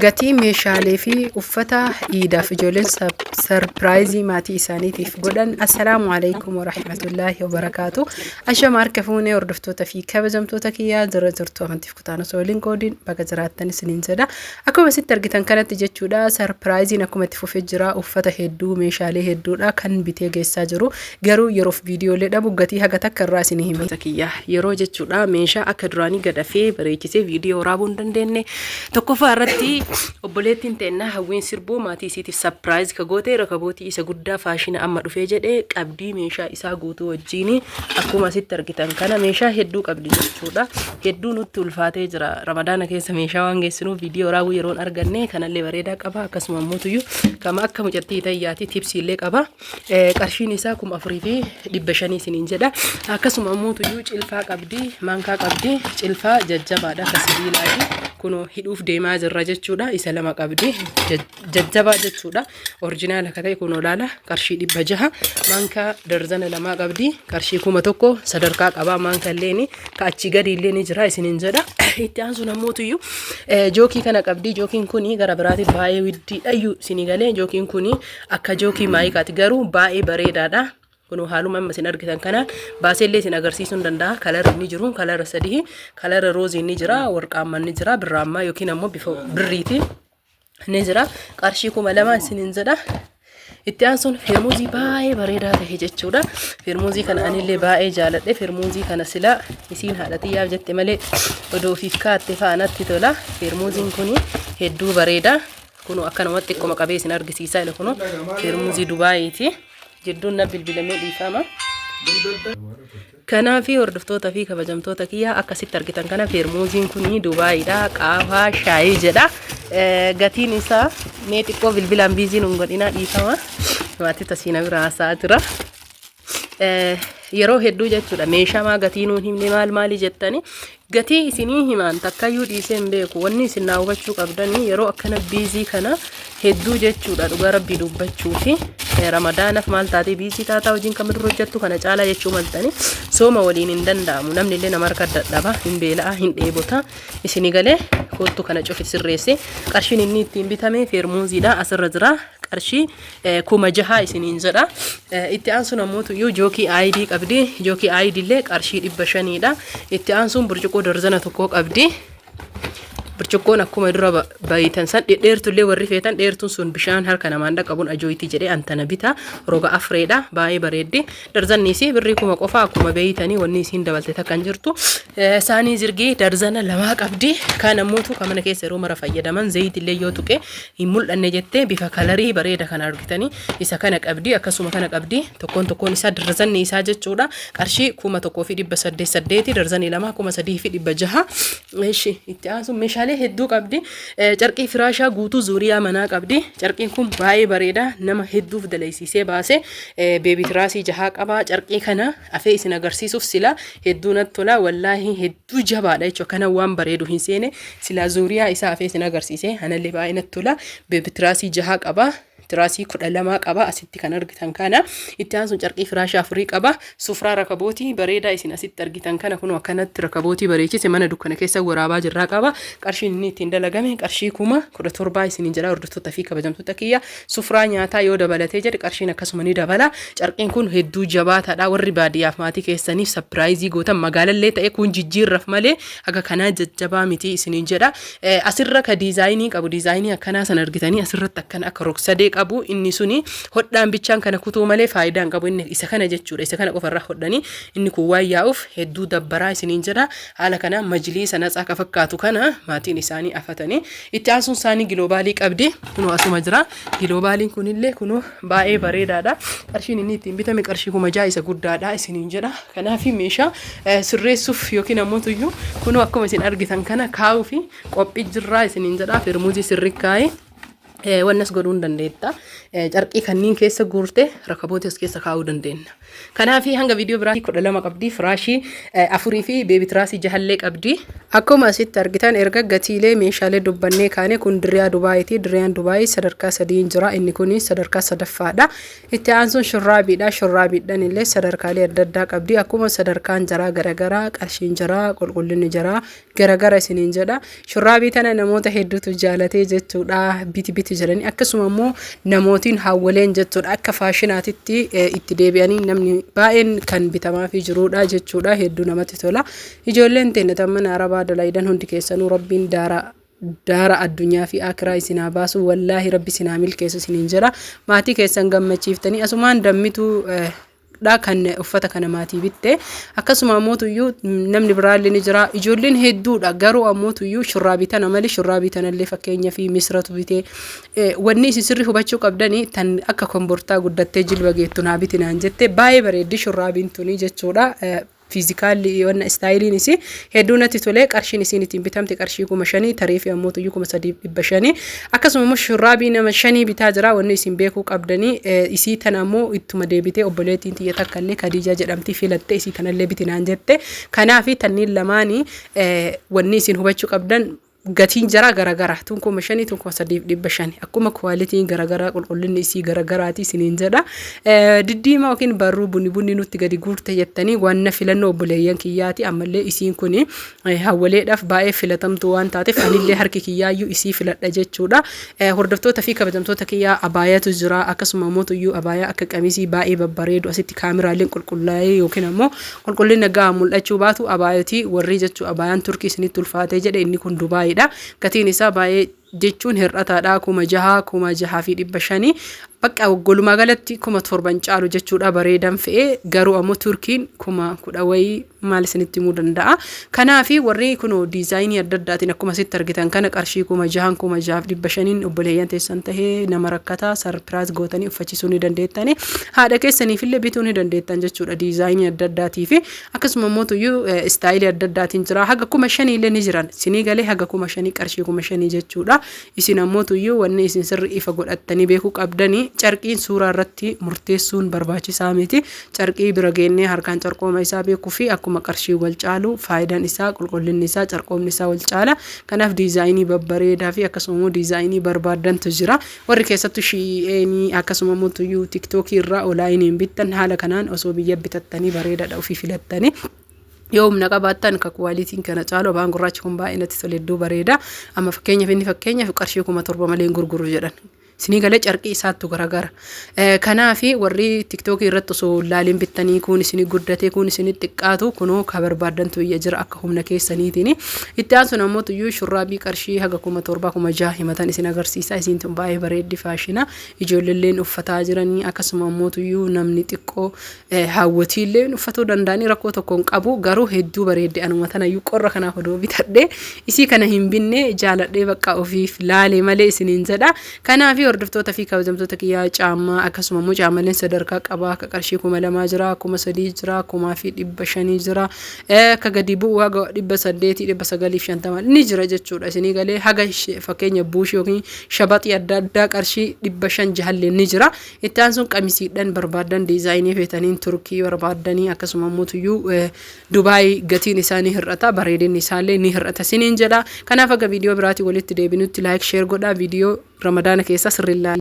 Gatii meeshaalee fi uffata iidaaf ijoolleen sarpiraayizii maatii isaaniitiif godhan. Assalaamu alaikum warahmatullaahi wabarakaatu. Ashama harka fuunee hordoftoota fi kabajamtoota kiyyaa, jira jirtu? Amantiif kutaan osoo waliin qoodiin, baga jiraattan isiniin jedha. Akkuma asitti argitan kanatti jechuudha, sarpiraayiziin akkuma itti fufee jira. Uffata hedduu, meeshaalee hedduudha kan bitee geessaa jiru. Garuu yeroof viidiyoolee dhabu gatii haga takka irraa isinii hime. Kiyya yeroo jechuudha, meeshaa akka duraanii gadafee bareechisee viidiyoo waraabuu hin dandeenye. Tokkoffaa irratti obboleettiin teennaa Hawwiin Sirbuu maatii isiitiif surprise ka goote rakabootii isa guddaa faashina amma dhufee jedhe qabdii, meeshaa isaa guutuu wajjiin. Akkuma asitti argitan kana meeshaa hedduu qabdi jechuudha. Hedduu nutti ulfaatee jira. Ramadaana keessa meeshaa waan geessinuuf viidiyoo waraabuu yeroon arganne. Kanallee bareedaa qaba. Akkasuma immoo kama akka mucattii tayyaati tipsiillee qaba. Qarshiin isaa 4500 isiniin jedha. Akkasuma immoo tuyyuu cilfaa qabdi, maankaa qabdi, cilfaa jajjabaadha akka sibiilaati. Kunoo hidhuuf deemaa jirra jechuudha. Isa lama qabdi, jajjabaa jechuudha. Orjinaal akka ta'e kunoo laala, qarshii 600. Maankaa darzana lamaa qabdi, qarshii 1000 sadarkaa qaba. Maankaa illee ka achii gadi illee ni jira isiniin jedha. Itti aansuun ammoo tuyyuu jookii kana qabdi. Jookiin kuni gara biraatiif baay'ee widdiidhayyuu isinii galee. Jookiin kuni akka jookii maayikaati, garuu baay'ee bareedaadha. Kun haaluma amma isin argitan kanaan baaseellee isin agarsiisuu hin danda'a. Kalarri inni jiru kalara sadii: kalara roozii ni jira, warqaammaan ni jira, birraammaa yookiin ammoo bifa birriiti ni jira. Qarshii 2000 isiniin jedha. Itti aansuun feermuuzii baay'ee bareedaa ta'e jechuudha. Feermuuzii kana anillee baay'ee jaaladhe. Feermuuzii kana silaa isiin haadha xiyyaaf jette malee odoo ofiif kaatte fa'a natti tola. Feermuuziin kun hedduu bareeda. Kunoo akkanumatti xiqqoma qabee isin argisiisaa jira. Kunoo feermuuzii Dubaayiiti. Jidduun na bilbilamee, dhiifama. Kanaaf hordoftoota fi kabajamtoota kiyyaa, akkasitti argitan kana feermuuziin kun Dubaayiidha. Qaafaa shaayii jedha. Gatiin isaa mee xiqqoo bilbilaan biiziin hin godhinaa, dhiifama. Maatii tasiina bira haasa'aa jira. Yeroo hedduu jechuudha, meeshaa maa gatii nuun himne, maal maali jettani, gatii isinii himaan takkayyuu dhiisee hin beeku. Wanni isin naa hubachuu qabdanii, yeroo akkana busy kana hedduu jechuudha, dhugaa rabbii dubbachuu fi Ramadaanaaf maal taatee busy taataa, hojiin kam dura hojjettu kana caalaa jechuu maltani. Sooma waliin hin danda'amu, namni illee nama harka dadhaba, hin beela'a, hin dheebota isinii galee. Kottu kana cufi sirreesse. Qarshiin inni ittiin bitame feermuuziidha, asirra jira, qarshii 6000 isiniin jedha. Itti aansuun ammoo tuyyuu jookii aayidii qabdi. Jookii aayidii illee qarshii 500dha. Itti aansuun burcuqqoo darzana tokko qabdi. Burcuqqoon akkuma dura bayitan san dhedheertullee warri feetan, dheertuun sun bishaan harka namaan dhaqqabuun ajooyti jedhee antana bita. Roga afreedha, baay'ee bareeddi. Darzanni isii birrii 1000 qofa, akkuma beeytanii wanni isiin dabalte takka hin jirtu. Saanii zirgii darzana lamaa qabdi. Kaan ammootu kan mana keessa yeroo mara fayyadaman, zayitillee yoo tuqe hin mul'anne jettee bifa kalarii bareeda kana argitanii isa kana qabdi. Akkasuma kana qabdi. Tokkoon tokkoon isaa darzanni isaa jechuudha qarshii 1808, darzanii lama 3600. Ishi itti aansuun meeshaalee hedduu qabdi. Carqii firaashaa guutuu zuuriyaa manaa qabdi. Carqiin kun baay'ee bareeda, nama hedduuf dalaysiisee baase. Baby tiraasii jahaa qaba. Carqii kana afee isin agarsiisuuf sila hedduu natti tola, wallaahi hedduu jabaadha jechuudha. Kana waan bareedu hin seene, silaa zuuriyaa isaa afee isin agarsiise, anallee baay'ee natti tola. Baby tiraasii jahaa qaba. Tiraasii 12 qaba asitti kan argitan kana. Itti aansuun carqii firaashaa afurii qaba. Sufraa rakabootii bareedaa isin asitti argitan kana, kunoo akkanatti rakabootii bareechise, mana dukkana keessa waraabaa jirraa qaba. Qarshiin inni ittiin dalagame qarshii 17,000 isiniin jedha. Hordoftoota fi kabajamtoota kiyya, sufraa nyaataa yoo dabalatee jedhe qarshiin akkasuma ni dabala. Carqiin kun hedduu jabaataadha. Warri baadiyyaaf maatii keessaniif surprise gootan, magaalallee ta'e kun jijjiirraf malee haga kanaa jajjabaa miti isiniin jedha. Asirra ka diizaayinii qabu, diizaayinii akkanaa sana argitanii, asirratti akkana akka rogsadee qabu, inni suni hodhaan bichaan kana kutuu malee faayidaa hin qabu. Inni isa kana jechuudha, isa kana qofa irraa hodhanii inni kun waan yaa'uuf hedduu dabbaraa isiniin jedha. Haala kana majliisa natsaa ka fakkaatu kana maatiin isaanii afatanii. Itti aansuun isaanii giloobaalii qabdi, kunoo asuma jira. Giloobaaliin kunillee kunoo baay'ee bareedaadha. Qarshiin inni ittiin bitame qarshii 6000 isa guddaadha isiniin jedha. Kanaaf meeshaa sirreessuuf yookiin ammoo tuyyuu kunoo akkuma isin argitan kana kaa'uu fi qophii jirraa isiniin jedha. Feermuuzii sirri kaa'ee. Wannas godhuu hin dandeetta. Carqii kanniin keessa guurte rakaboota as keessa kaa'uu dandeenya. Kanaaf hanga viidiyoo biraa 12 qabdi, firaashii afurii fi baby tiraasii jahallee qabdi. Akkuma asitti argitan, erga gatiilee meeshaalee dubbannee kaane, kun diriyaa Dubaayiiti. Diriyaan Dubaayii sadarkaa sadiin jira. Inni kun sadarkaa sadaffaadha. Itti aansuun shurraabiidha. Shurraabiidhaan illee sadarkaalee adda addaa qabdi. Akkuma sadarkaan jaraa garagaraa, qarshiin jaraa, qulqullinni jaraa garagara isiniin jedha. Shurraabii tana namoota hedduutu jaalatee jechuudha. Biti biti jedhanii, akkasuma immoo namootiin hawwaleen jechuudha. Akka faashinaatitti itti deebi'anii namni baay'een kan bitamaafii jirudha jechuudha. Hedduu namatti tola. Ijoolleen teenya tan mana Arabaa dalaydan hundi keessanuu, Rabbiin daara daara addunyaa fi akiraa isin haa baasu. Wallaahi, Rabbi isin haa milkeessu isiniin jedha. Maatii keessan gammachiiftanii asumaan dammituu dha kan uffata kana maatii bitte. Akkasuma ammootuyyuu namni biraallee ni jira, ijoolleen hedduudha. Garuu ammootuyyuu shurraabii tana malee, shurraabii tanallee fakkeenya fi Misratu bitee. Wanni isin sirrii hubachuu qabdanii, tan akka kombortaa guddattee jilba geettu naa biti naan jette. Baay'ee bareeddi shurraabiin tuni jechuudha. Fiizikaalli wanna istaayiliin isii hedduu natti tolee. Qarshiin isiin ittiin bitamte qarshii 5,000, tarii fi ammoo 3,500. Akkasuma immoo shurraabii nama shanii bitaa jira. Wanni isin beekuu qabdanii, isii tana ammoo ittuma deebitee obboleettiin tiyya takka illee Khadiijaa jedhamti filatte, isii tanallee bitinaan jette. Kanaafi tanniin lamaanii wanni isin hubachuu qabdan, gatiin jaraa garagara. Tun 5,000, tun 3,500. Akkuma qualityn garagaraa, qulqullinni isii garagaraati isiniin jedha. Diddiimaa yookiin barruu bunni bunni nutti gadi guurte jettanii, wanna filannoo obboleeyyan kiyyaati. Ammallee isiin kun hawwaleedhaaf baay'ee filatamtuu waan taateef, anillee harki kiyyaayyuu isii filadha jechuudha. Hordoftoota fi kabajamtoota kiyyaa, abaayatu jira. Akkasuma immoo tuyyuu abaayaa akka qamisii baay'ee babbareedu asitti kaameraaleen qulqullaa'ee yookiin ammoo qulqullina gahaa mul'achuu baatu, abaayotii warri jechuu abaayaan Turkii isinitti ulfaatee jedhe, inni kun Dubaayiidha. Gatiin isaa baay'ee jechuun hir'ataadha. 6,000, 6,500, bakka walumaa galatti 7,000 caalu jechuudha. Bareedan fe'ee, garuu ammoo Turkiin 10,000 wayii maal isinitti himuu danda'a. Kanaafi warri kun diizaayinii adda addaatiin akkuma asitti argitan kana qarshii 6,000, 6,500n obboleeyyan teessan tahee nama rakkataa surprise gootanii uffachisuu ni dandeettani. Haadha keessaniifillee bituu ni dandeettan jechuudha. Diizaayinii adda addaatii fi akkasuma immoo tuyyuu istaayilii adda addaatiin jira. Haga 5,000 illee ni jiran. Sinii galee haga 5,000, qarshii 5,000 jechuudha. Isin ammoo tuyyuu wanni isin sirri ifa godhattanii beekuu qabdanii, carqiin suuraa irratti murteessuun barbaachisaa miti. Carqii bira geennee harkaan carqooma isaa beekuu fi akkuma qarshii wal caalu, faayidaan isaa, qulqullinni isaa, carqoomni isaa wal caala. Kanaaf diizaayinii babbareedaa fi akkasuma immoo diizaayinii barbaaddantu jira. Warri keessattuu Shein, akkasuma immoo tuyyuu TikTokii irraa onlineiin bittan, haala kanaan osoo biyya bitattanii bareedaadha, ofii filattanii. Yoo humna qabaattan ka qualityn kana caalu, abaan gurraachi kun baay'ee natti tole, hedduu bareeda. Amma fakkeenyaaf inni fakkeenyaaf qarshii 7,000 malee hin gurguru jedhan. Isinii galee, carqii isaattu garagara. Kanaafi warri TikTokii irratti osoo laaliin bittanii, kun isinii guddatee, kun isinii xiqqaatu, kunoo ka barbaaddantu iyya jira akka humna keessaniitiin. Itti aansuun ammoo tuyyuu shurraabii qarshii haga 7,000, 6,000 himatan isin agarsiisa. Isiin tun baay'ee bareeddi, faashina. Ijoolleelleen uffataa jiranii, akkasuma ammoo tuyyuu namni xiqqoo haawwatiillee uffatuu danda'anii rakkoo tokko hin qabu. Garuu hedduu bareedde. Anuma tanayyuu qorra kanaaf odoo bitadhe, isii kana hin binne, jaaladhee bakka ofiif laale malee isiniin jedha. Kanaafi hordoftoota fi kabajamtoota kiyyaa, caammaa, akkasuma immoo caammaleen sadarkaa qabaa. Akka qarshii 2,000 jira, 3,000 jira, 5,500 jira, akka gadi bu'u haga 800, 950 ni jira jechuudha. Isinii galee, haga fakkeenya buushii yookiin shabaxii adda addaa qarshii 500 jahallee ni jira. Itti aansuun qamisiidhaan barbaadan diizaayinii feetaniin Turkii barbaaddanii, akkasuma immoo tuyyuu Dubaay, gatiin isaa ni hir'ata, bareedinni isaallee ni hir'ata siniin jedha. Kanaaf akka viidiyoo biraatiin walitti deebinutti like, share godhaa. Viidiyoo Ramadaana keessaa sirrii ilaala.